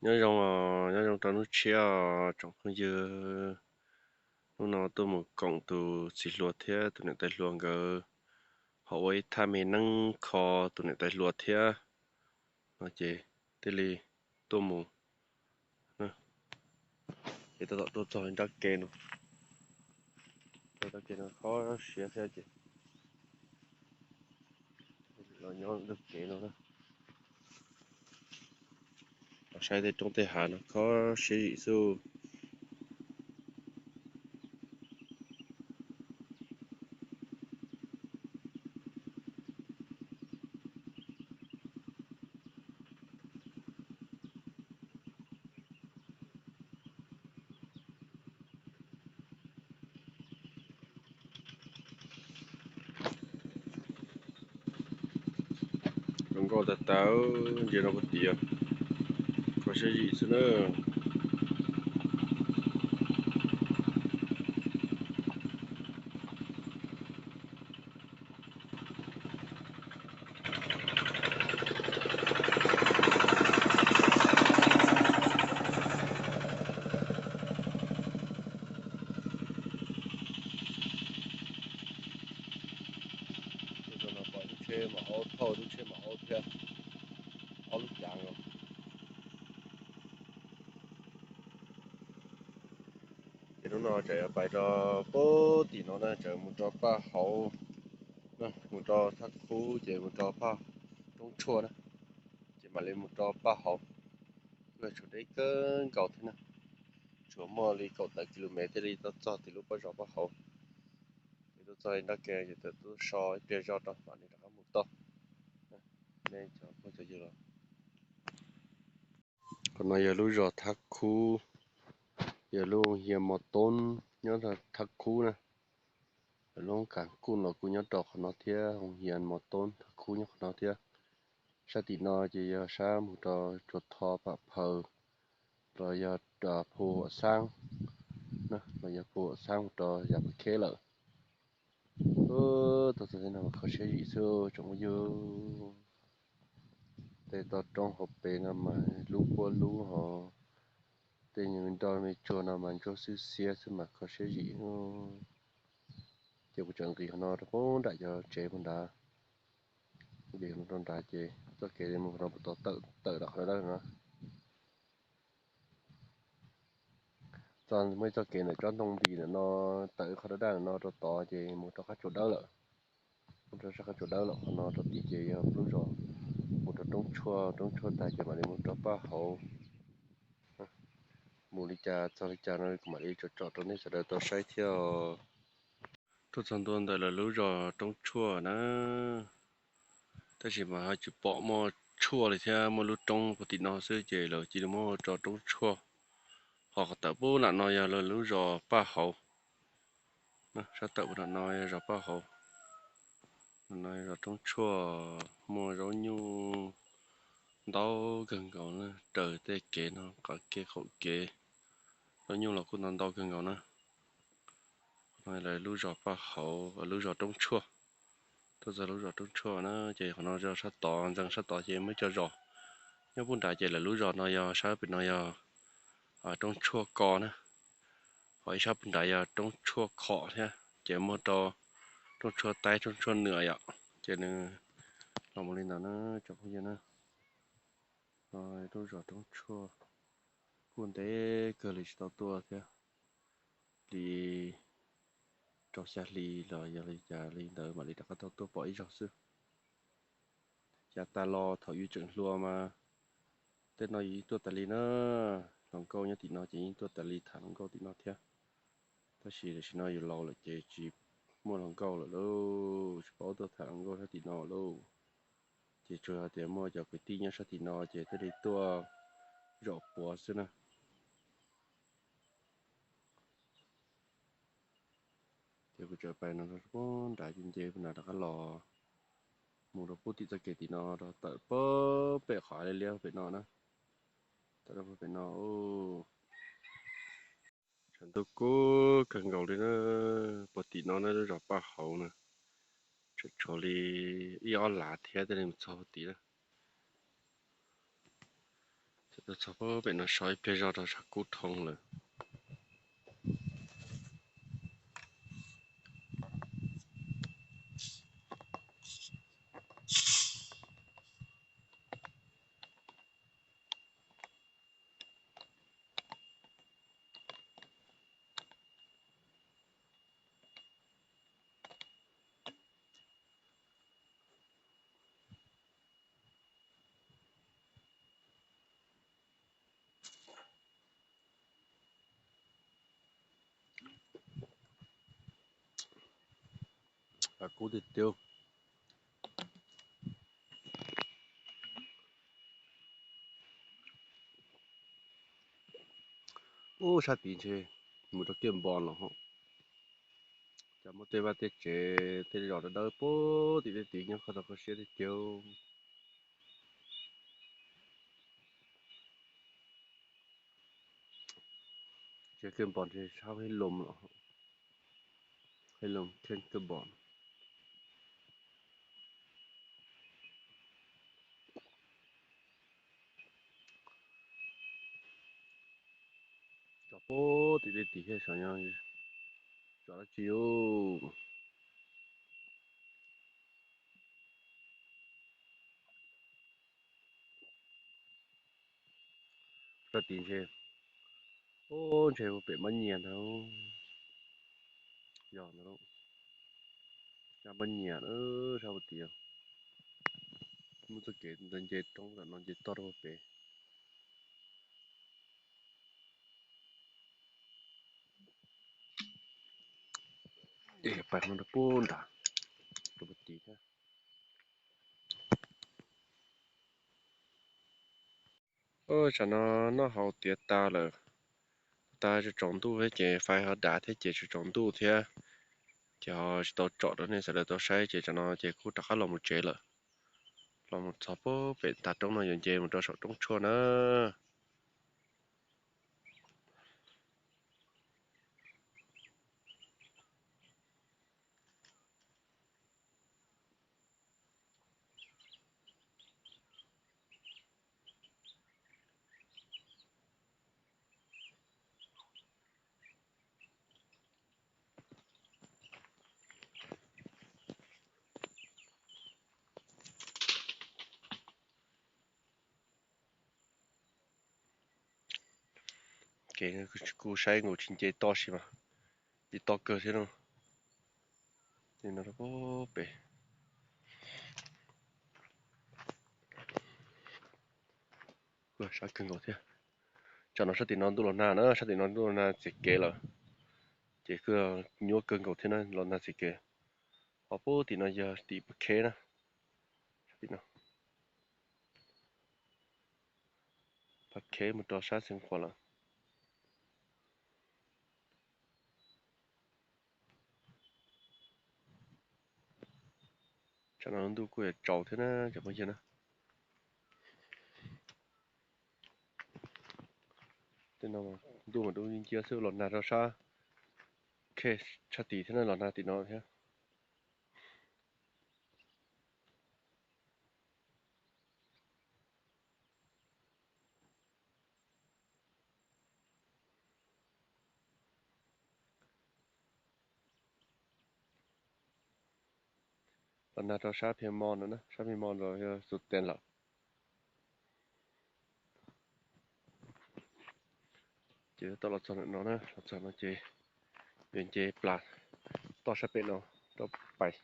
Nyob zoo, nyob zoo rau hnub tshiab os tsoom phooj ywg. Hnub no tuaj mus koom tus txiv hluas thiab tus niam tais hluas nkawd ho ua ib thaj me neeb kho tus niam tais hluas thiab no ces thiaj li tuaj mus. Ces tab tom tuaj txog nrab ke no, nrab ke no kho siab thiab ces los nyob ntug kev no na. Los saib tej roob tej hav no kho siab zim xwb. Zoo nkauj tag tag, ntsia rau puag tim, kho siab zim xwb na. Pom lub tsheb mam aub thauj, lub tsheb mam aub thiab, ob lub cav nkaus. Ces hnub no tseem yuav pais rau puag tim no na, tseem mus rau Paj Hauv, mus rau Thaj Khub ces mus rau Paj, Roob Tshuaj na, ces mam li mus rau Paj Hauv. Tshuav deb kawg nkaus thiab na, tshuav muaj li kaum tawm ki lu mev thiaj li tau txog tim lub pob zos Paj Hauv. Ces tuaj txog nrab ke ces tawm tuaj so ib pliag zog rau mam li rov qab mus tau. Nej cov phooj cov ywg los, qhov no yog lub zos Thaj Khub, yog lub hoo hias Mos Toob nyob Thaj Khub na. Lub hoob kas kuj los kuj nyob rau qhov no thiab, hoo hias Mos Toob Thaj Khub nyob qhov no thiab. Sab tim no ces yog sab mus rau Tsuas Tho Pam Phaws, los yog Phu Huam Xab, los yog Phu Huam Xab mus rau Yas Pas Kheb lawm. Tuaj txog tej no mas kho siab zim xwb tsoom phooj ywg. Tej toj roob hauv pes no mas lub puab lub hos, tej nyuag me nroj me tsuag no mas ntsuab xwb xiab xwb mas kho siab zim. Ces kuv tseem nqis qhov no rau puag nram cov tsev puag nrad, nqis rau nrad ces txoj kev mus qhov no puas tau tawm, tawm rau qhov dawb dawb no. Txog muaj ib txoj kev ntawm tsob ntoo nti ntawm no, tawm qhov dawb dawb ntawm no rau tod ces mus rau qab tsua dawb lawm. Mus rau sab qab tsua dawb lawm, qhov no rau tid ces yog lub zos mus rau Roob Tshuaj, Roob Tshuaj tag ces mam li mus rau Paj Hauv. Mus li cas txog li cas no kuv mam li tsom tsom rau nej sawv daws tau saib thiab. Tuaj txog ntua ntawm lawv lub zos Roob Tshuaj na, tab sis mas ho tsis pom muaj tshuaj li thiab, muaj lub roob puag tim no xwb ces lawv cia li muab hu ua Roob Tshuaj. Ho qhov tawm puag nram no yog lawv lub zos Paj Hauv. Sab tawm puag nram no yog zos Paj Hauv. No yog zos Roob Tshuaj, muaj zaub nyuj ntau kawg nkaus na, raws tej kev no, qab kev qaum kev, zaub nyuj los kuj ntau ntau kawg nkaus na. No lawv lub zos Paj Hauv, lub zos Roob Tshuaj. Tuaj txog lub zos Roob Tshuaj na ces qhov no yog sab tod, ntxeev sab tod ces muaj ib co zos nyob puag nrad ces lawv lub zos no yog sab pem no yog Roob Tshuaj ko na. Ho ib sab puag nrad yog Roob Tshuaj khom thiab, ces muaj rau Roob Tshuaj taib, Roob Tshuaj nwm yom. Ces nws los mus li ntawd na tsoom phooj ywg na. Lub zos Roob Tshuaj kuj ntev kawg li tsis tau tuaj thiab, li rau xya hli los yog li cas li ntawd mam li rov qab tau tuaj pom ib zaug xwb. Yav tas los thaum yus tseem hluas mas tej no yus yeej tuaj tas li na, hluas nkauj nyob tim no ces yeej tuaj tas li tham hluas nkauj tim no thiab. Tab sis tam sim no yus laus lawm ces tsis muaj hluas nkauj lawm lauj, tsis paub tuaj tham hluas nkauj sab tim no lauj. Ces tsuas yog tias muaj cov kwv tij nyob sab tim no ces thiaj li tuaj zaum puav xwb na. Ces kuv tseem pais no rau puag nrad ces nce puag nrad rov qab los mus rau puag tim txoj kev tim no rau tawm puag pem qhov liab liab pem no na. Tawm rau puag pem no, tshav ntuj kub kawg nkaus li na. Puag tim no na lub zos Paj Hauv na, tseem tshuav li ib ob lav thiab thiaj li mus txog puag tim na. Tshav Txog pem no so ib pliag zog rau sab kub thoob lawm. Kub tiag tiag. Ub, sab tid ntshe mus rau kiag npo los ho. Cov muaj tej vaj tej tsev tej zos dawb dawb puag tim tej tid nyob qhov tau kho siab tiag tiag. Tsev kiag npo ntshe sab Hib Loos los, Hib Loos Kheej kiag npo. Tso puag tim tej tid thiab, saib tso dab tsi ub. Sab tid ntshe, ub, ntshe ua pem mab nyias ntag. Yog ntag, mab nyias sab puag tid. Muaj txoj kev nce roob tom no nce toj rau puag pem. Ces pais no rau puag nrad, rau puag tid thiab. Tsam no noj haus tiav tas lawm, tas tsaus ntuj thiab ces fais ho dav thiab ces tsaus ntuj thiab, ces ho tsis tau tsom rau nej sawv daws tau saib ces tsam no ces kuj rov qab los mus tsev lawm. Los mus txog puag pem tas roob no yuav nce mus rau saum roob tshuaj na. Kev kuj saib nkaus tsis nce toj si mas ib toj kawg thiab no. Ces no rau pem kuj sab kawg nkaus thiab. Tsam no sab tim no ntuj los nag na, sab tim no ntuj los nag txias kev lawm, ces kuj nyuaj kawg nkaus thiab na, los nag txias kev. Ho puag tim no yog tim Phav Kheb na, sab tim no, Phav Kheb mus rau sab Xeev Khuam lawm. Tsam no ntuj kuj yuav tsaus thiab na cov phooj ywg na. Tej no ntuj mas dub nciab xwb, los nag rau sab Kheb sab tid thiab na, los nag tim no thiab. Los nag rau sab Phe Mo no na, sab Phe Mo los yog Xus Tees lawm. Ces tau los txog ntawm no na, los txog no ces yuav nce plas toj sab pem no rau pais.